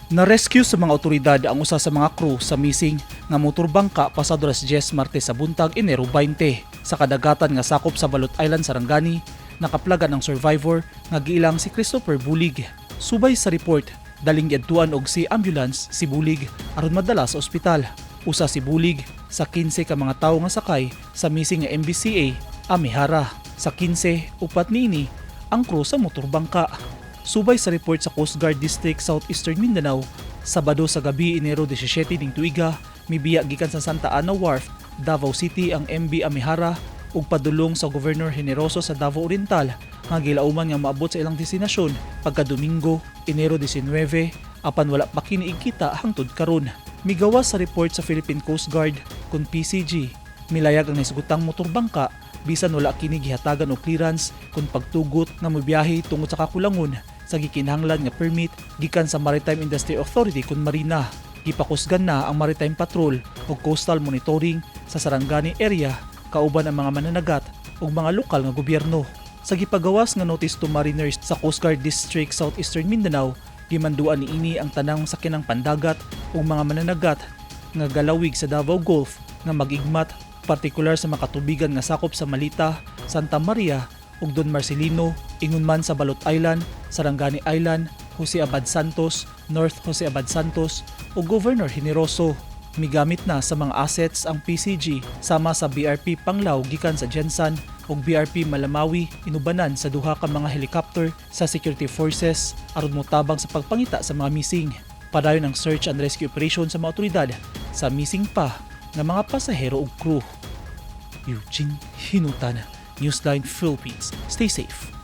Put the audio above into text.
Na-rescue sa mga otoridad ang usa sa mga crew sa missing nga motor bangka pasado alas 10 Martes sa buntag, Enero 20, sa kadagatan nga sakop sa Balut Island, Sarangani. Nakaplagan ang survivor nga giilang si Christopher Bulig. Subay sa report, daling giadtuan og sea ambulance si Bulig aron madala sa ospital. Usa si Bulig sa 15 ka mga tawo nga sakay sa missing nga MBCA Amihara. Sa 15, upat niini ang crew sa motor bangka. Subay sa report sa Coast Guard District Southeastern Mindanao, Sabado sa gabi, Enero 17 ning tuiga, mibiya gikan sa Santa Ana Wharf, Davao City ang MB Amihara ug padulong sa Governor Generoso sa Davao Oriental nga gilauman nga maabot sa ilang destinasyon pagka Domingo, Enero 19, apan wala pa kini igkita hangtod karon. Migawas sa report sa Philippine Coast Guard kon PCG, milayag ang nahisgutang motor bangka bisan wala kini gihatagan og clearance kon pagtugot nga mobiyahe tungod sa kakulangon sa gikinahanglan nga permit gikan sa Maritime Industry Authority kon Marina. Gipakusgan na ang Maritime Patrol ug Coastal Monitoring sa Sarangani area kauban ang mga mananagat ug mga lokal nga gobyerno. Sa gipagawas nga notice to mariners sa Coast Guard District Southeastern Mindanao, gimanduan niini ang tanang sakyanang pandagat ug mga mananagat nga galawig sa Davao Gulf nga mag-igmat, partikular sa makatubigan nga sakop sa Malita, Santa Maria ug Don Marcelino, ingon man sa Balut Island, Sarangani Island, Jose Abad Santos, North Jose Abad Santos ug Governor Generoso. Migamit na sa mga assets ang PCG sama sa BRP Panglao gikan sa GenSan ug BRP Malamawi inubanan sa duha ka mga helicopter sa security forces aron motabang sa pagpangita sa mga missing. Padayon ang search and rescue operation sa mga otoridad sa missing pa nga mga pasahero ug crew. Eugene Hinutan, Newsline Philippines. Stay safe.